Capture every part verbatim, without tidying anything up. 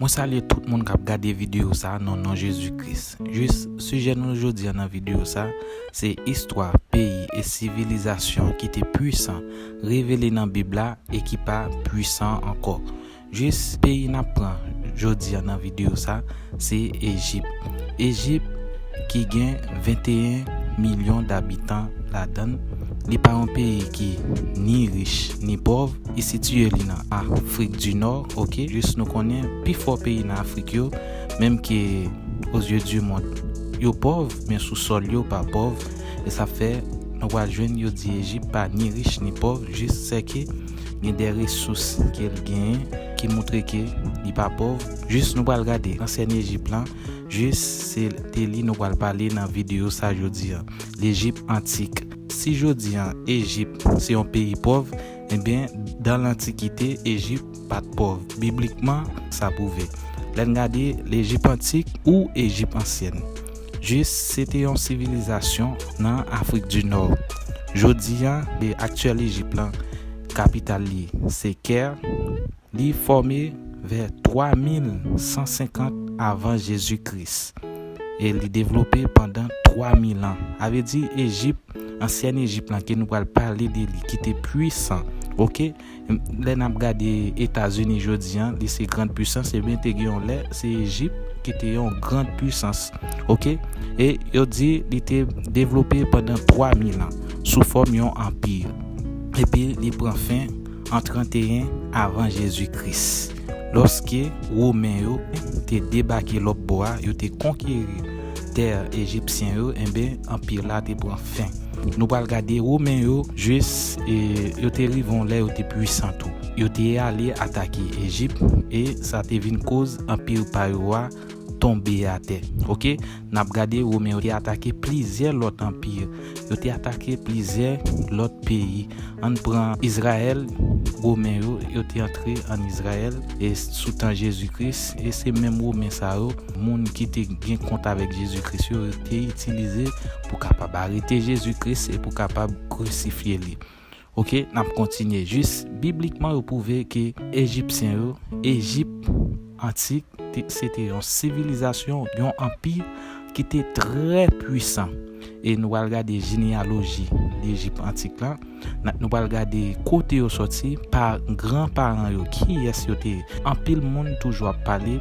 Mwen salye tout moun k ap gade videyo sa a nan non Jezi Kris. Jis sijè nou jodi a nan videyo sa a, se istwa peyi e sivilizasyon ki te pwisan revele nan Bib la e ki pa pwisan ankò. Jis peyi n ap pran jodi a nan videyo sa a, se Ejip. Ejip ki gen venteyen milyon dabitan ladan l. Li pa yon peyi ki ni rich ni pòv. Li sitiye li nan Afrik di Nò, oke? Jis nou konnen pifò peyi nan Afrik yo, menm ke aux yeux du monde, yo pòv, men sou sòl yo pa pòv. E sa fè nou pral jwenn yo di Ejip pa ni rich ni pòv, jis sèke gen de resous ke l genyen ki montre ke li pa pòv. Jis nou pral gade ansyen Ejip lan, jis se te li nou pral pale nan videyo sa jodi a. Lejip antik. Si jodi a Ejip se yon peyi pòv, ebyen, dan lantikite, Ejip pa t pòv. Biblikman, sa pwouve. Lè n gade Lejip antik ou Ejip ansyèn, jis se te yon sivilizasyon nan Afrik di Nò. Jodi a, e aktyèl Ejip lan, kapital li se Kè. Li fòme vè twa mil san senkant avan Jezi Kris e li devlope pandan twa mil an. A vle di, Ejip, ansyen Ejip lan ke nou pral pale de li, ki te pwisan, oke? Lè n ap gade Etazini jodi a, li se grand pwisans, ebyen, te gen yon lè, se Ejip ki te yon grand pwisans, oke? E yo di li te devlope pandan twa mil an sou fòm yon anpi. Epi li pran fen an tranteyen avan Jezi Kris. Lòske Women yo te debake lòt bò a, yo te konkeri tè ejipsyen yo, enben, anpi la te pran fen. Nou pral gade Women yo jis, e, yo te rive yon lè yo te pwisan tou. Yo te ale atake Ejip e sa te vin koz anpi pa yo a tonbe atè. Oke, n ap gade Women yo te atake plizyè lòt anpi. Yo te atake plizyè lòt peyi. Ann pran Izrayèl, Women yo, yo te antre ann Izrayèl e sou tan Jezi Kris, e se menm Women sa yo, moun ki te gen kont avèk Jezi Kris yo, yo te itilize pou kapab arete Jezi Kris e pou kapab krisifye li. Oke, n ap kontinye. Jis biblikman, yo pwouve ke Ejipsyen yo, Ejip antik, te, se te yon sivilizasyon, yon anpi ki te trè pwisan. E nou pral gade jeneyaloji Lejip antik la. N a, nou pral gade kote yo sòti, pa granparan yo, kiyès yo te ye. Anpil moun toujou ap pale,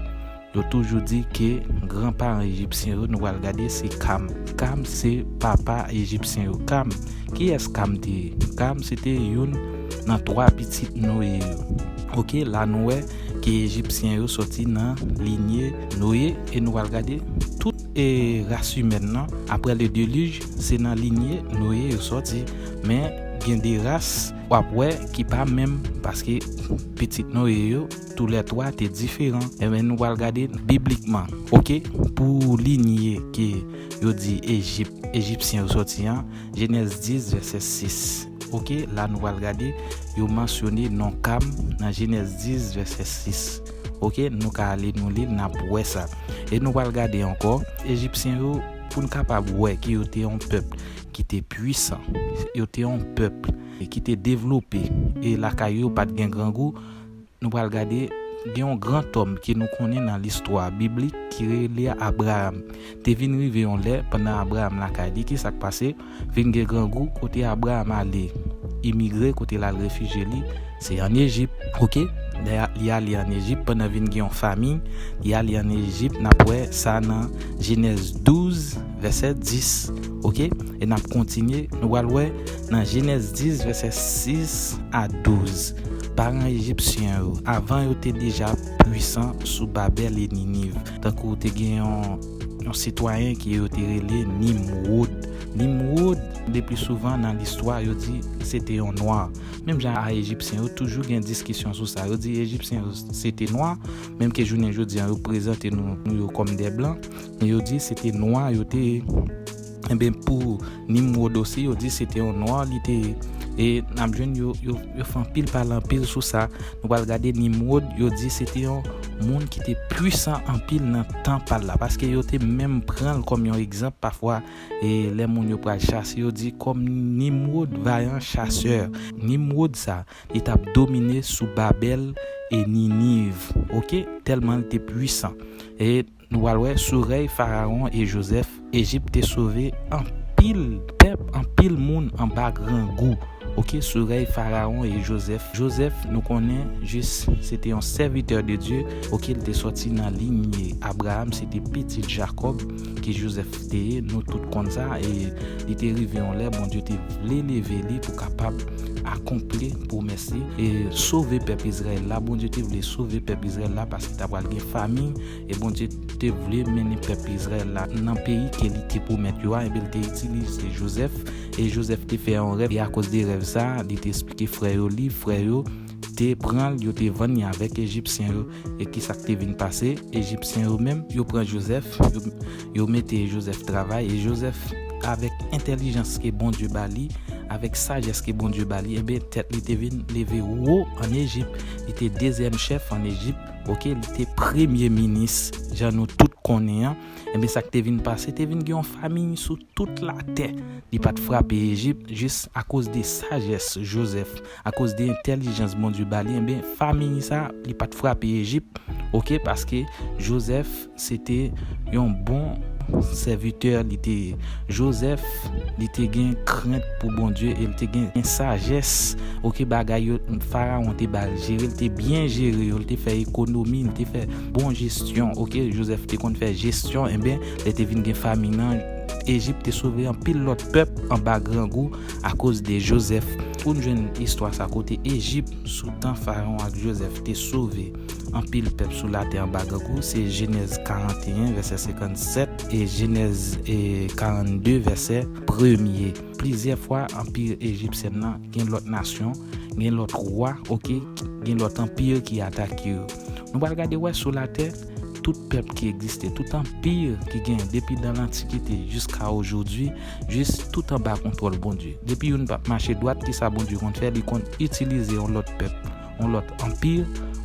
yo toujou di ke granparan ejipsyen yo, nou pral gade, se Kam. Kam se papa ejipsyen yo. Kam, kiyès Kam te ye? Kam se te youn nan twa pitit Noye yo. Oke, la nou wè ke ejipsyen yo sòti nan linye Noye e nou pral gade tout, e, ras imèn nan, apre le delij, se nan linye Noye yo sòti. Men gen de ras w ap wè ki pa menm, paske pitit Noye yo, toulètwa te diferan. Enben, nou pral gade biblikman, oke, pou linye ke yo di Ejip, Ejipsyen yo sòti an, Jenèz dis, vèsè sis. Oke, la nou pral gade, yo mansyone non Kam nan Jenèz dis, vèsè sis. Oke, nou ka ale nou li l, n ap wè sa. E nou pral gade ankò, Ejipsyen yo, pou n kapab wè ke yo te yon pèp ki te pwisan, yo te yon pèp ki te devlope, e lakay yo pa t gen grangou, nou pral gade, gen yon grantòm ke nou konnen nan listwa biblik ki rele Abraram. Te vin rive yon lè, pandan Abraram lakay li, ki sa k pase? Vin gen grangou, kote Abraram ale imigre, kote l al refijye li, se ann Ejip. Oke? Lè li ale ann Ejip, pandan vin gen yon famin, li ale ann Ejip, n ap wè sa nan Jenèz douz, vèsè dis. Oke? E n ap kontinye, nou pral wè nan Jenèz dis, vèsè sis a douz. Paran ejipsyen yo, avan yo te deja pwisan sou Babèl e Niniv. Tankou te gen yon, yon sitwayen ke yo te rele Nimwod. Nimwod, le pli souvan nan listwa, yo di se te yon nwa. Menm jan a ejipsyen yo, toujou gen diskisyon sou sa. Yo di ejipsyen yo se te nwa, menm ke jounen jodi a, yo prezante nou, nou yo kòm de blan. Men yo di se te nwa yo te ye. Enben, pou Nimwod osi, yo di se te yon nwa li te ye. E n ap jwenn yo, yo, yo fè anpil pale anpil sou sa. Nou pral gade Nimwod, yo di se te yon moun ki te pwisan anpil nan tan pa l la, paske yo te menm pran l kòm yon egzanp pafwa, e lè moun yo pral chase, yo di kòm Nimwod, vayan chasè. Nimwod sa, li t ap domine sou Babèl e Niniv, oke, tèlman li te pwisan. E nou pral wè, sou rèy Farawon e Jozèf, Ejip te sove anpil pèp, anpil moun anba grangou. Oke, sou rèy Farawon e Jozèf. Jozèf, nou konnen, jis, se te yon sèvitè de Dye. Oke, li te sòti nan linye Abraram, se te pitit Jakòb ke Jozèf te ye. Nou tout konn sa, e li te rive yon lè, Bondye te vle leve li pou kapab akonpli pwomès li e sove pèp Izrayèl la. Bondye te vle sove pèp Izrayèl la paske ta pral gen famin, e Bondye te vle mennen pèp Izrayèl la nan peyi ke li te pwomèt yo a. Ebyen, li te itilize Jozèf, e Jozèf te fè yon rèv, e akoz de rèv sa, li te eksplike frè yo li, frè yo te pran l, yo te vann li avèk Ejipsyen yo. E ki sa k te vin pase? Ejipsyen yo menm, yo pran Jozèf, yo, yo mete Jozèf travay, e Jozèf, avèk entèlijans ke Bondye ba li, avèk sajès ke Bondye ba li, enben, tèt li te vin leve wo ann Ejip. Li te dezyèm chèf ann Ejip, oke, li te premye minis, jan nou tout konnen an. Enben, sa k te vin pase, te vin gen yon famin sou tout latè. Li pa t frape Ejip, jis akoz de sajès Jozèf, akoz de entèlijans Bondye ba li, enben, famin sa, li pa t frape Ejip, oke, paske Jozèf, se te yon bon sèvitè, li te ye. Jozèf, li te gen krent pou Bondye e li te gen sajès. Oke, bagay yo, Farawon te ba l jere, li te byen jere yo, li te fè ekonomi, li te fè bon jesyon. Oke, Jozèf te konn fè jesyon, enben, lè te vin gen famin nan, Ejip te sove anpil lòt pèp anba grangou akoz de Jozèf. Pou n jwenn istwa sa kote Ejip, sou tan Farawon ak Jozèf, te sove anpil pèp sou latè anba grangou, se Jenèz karanteyen, vèsè senkannsèt, e Jenèz, e, karannde, vèsè premye. Plizyè fwa, anpi ejipsyèn nan gen lòt nasyon, gen lòt wa, oke, gen lòt anpi ki atake yo. Nou pral gade wè sou latè, tout pèp ki egziste, tout anpi ki gen depi dan lantikite jiska ojodwi, jis tout anba kontwòl Bondye. Depi youn p ap mache dwat, kisa Bondye konn fè? Li konn itilize yon lòt pèp, yon lòt anpi,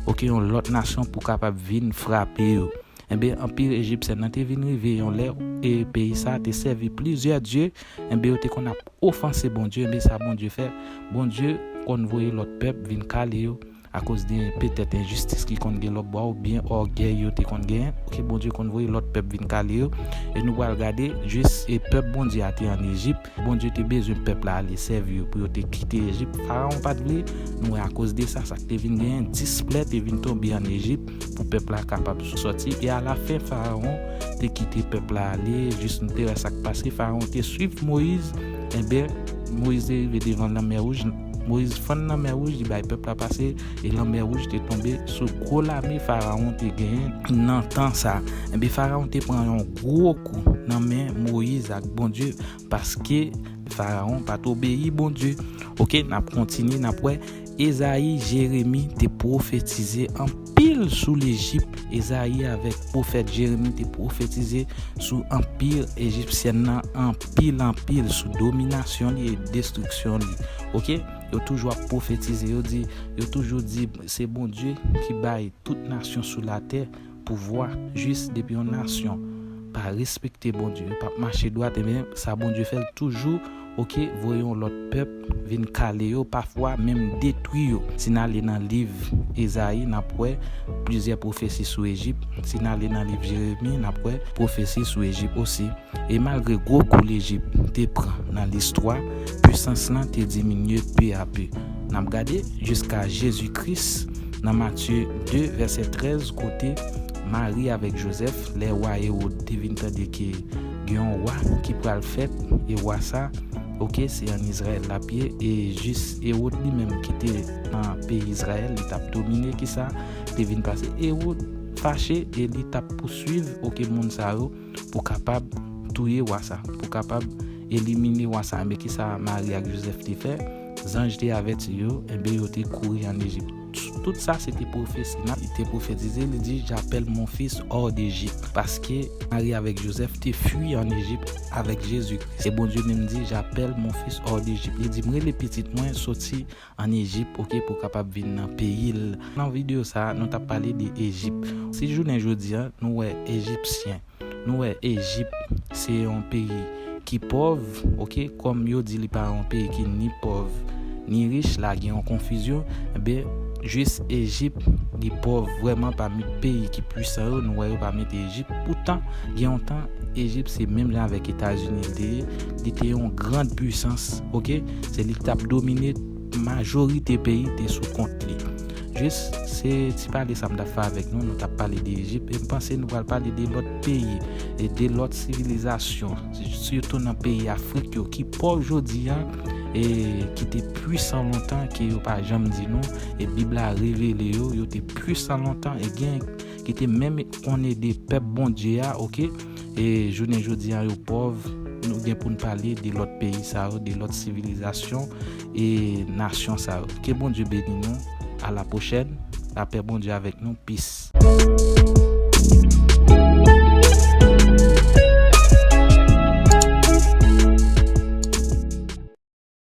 oke, yon lòt nasyon pou kapab vin frape yo. Enben, anpi ejipsyèn nan te vin rive yon lè, e peyi sa te sèvi plizyè dye, enben, yo te konn ap ofanse Bondye, enben, sa Bondye fè? Bondye konn voye lòt pèp vin kale yo, akoz de petèt enjistis ki konn gen lòtbò a, oubyen ògèy yo te konn genyen, oke, Bondye konn voye lòt pèp vin kale yo, e nou pral gade jis, e pèp Bondye a te ann Ejip, Bondye te bezwen pèp la ale sèvi yo pou yo te kite Ejip. Farawon pa t vle, nou wè akoz de sa, sa k te vin genyen, dis plè te vin tonbe ann Ejip pou pèp la kapab sòti. E alafen, Farawon te kite pèp la ale, jis nou te wè sa k pase. Farawon te swiv Moyiz, enben, Moyiz te rive devan lanmè wouj. Moyiz fann lanmè wouj, li bay pèp la pase, e lanmè wouj te tonbe sou gwo lame Farawon te genyen nan tan sa. Enben, Farawon te pran yon gwo kou nan men Moyiz ak Bondye, paske Farawon pa t obeyi Bondye. Oke, n ap kontinye, n ap wè. Ezayi, Jeremi te pwofetize anpil sou Lejip. Ezayi avèk pwofèt Jeremi te pwofetize sou anpi ejipsyèn nan anpil, anpil, sou dominasyon li e destriksyon li. Oke? Yo toujou ap pwofetize, yo di, yo toujou di se Bondye ki bay tout nasyon sou latè pouvwa, jis depi yon nasyon pa respekte Bondye, yo p ap mache dwat, ebyen, sa Bondye fè, l toujou, oke, voye yon lòt pèp vin kale yo, pafwa menm detwi yo. Si n ale nan liv Ezayi, n ap wè plizyè pwofesi sou Ejip. Si n ale nan liv Jeremi, n ap wè pwofesi sou Ejip osi. E malgre gwo kou Lejip te pran nan listwa, pisans lan te diminye pe a pe. N ap gade jiska Jezi Kris nan Matye de, vèsè trèz, kote Mari avèk Jozèf, lè wa Ewòd te vin tande ke gen yon wa ki pral fèt, e wa sa, oke, se ann Izrayèl l ap ye, e jis Ewòd li menm ki te nan peyi Izrayèl, li t ap domine, kisa te vin pase? Ewòd fache e li t ap pouswiv, oke, moun sa yo, pou kapab touye wa sa, pou kapab elimine wa sa. Men kisa Mari ak Jozèf te fè? zanj te avèti yo, enben yo te kouri ann Ejip. Tout sa se te pwofesi. Nan, li te pwofetize, li di, "J'appelle mon fils hors d'Égypte." Paske Mari avèk Jozèf te fui ann Ejip avèk Jezi Kris. E Bondye menm di, "J'appelle mon fils hors d'Égypte." Li di, "M rele pitit mwen soti ann Ejip, oke, pou kapab vin nan peyi l." Nan videyo sa a, nou t ap pale de Ejip. Si jounen jodi a, nou wè Ejipsyen, nou wè Ejip se yon peyi ki pòv, oke, kòm yo di li pa yon peyi ki ni pòv, ni rich, la gen yon konfizyon, enben, jis Ejip, li pòv vrèman pami peyi ki pwisan yo, nou wè yo pa mete Ejip. Poutan, gen yon tan, Ejip se menm jan avèk Etazini li te ye, li te yon grand pwisans, oke? Se li ki t ap domine, majorite peyi te sou kont li. Jis, se ti pale sa m t ap fè avèk nou, nou t ap pale de Ejip, e m panse nou pral pale de lòt peyi, e de lòt sivilizasyon, sitou nan peyi Afrik yo, ki pòv jodi a, e ki te pwisan lontan, ke yo pa janm di nou, e Bib la revele yo, yo te pwisan lontan, e gen ki te menm konnen de pèp Bondye a, oke? E jounen jodi a, yo pòv, nou gen pou n pale de lòt peyi sa yo, de lòt sivilizasyon e nasyon sa yo. Ke Bondye beni nou. A la pwochèn. Lapè Bondye avèk nou. Peace.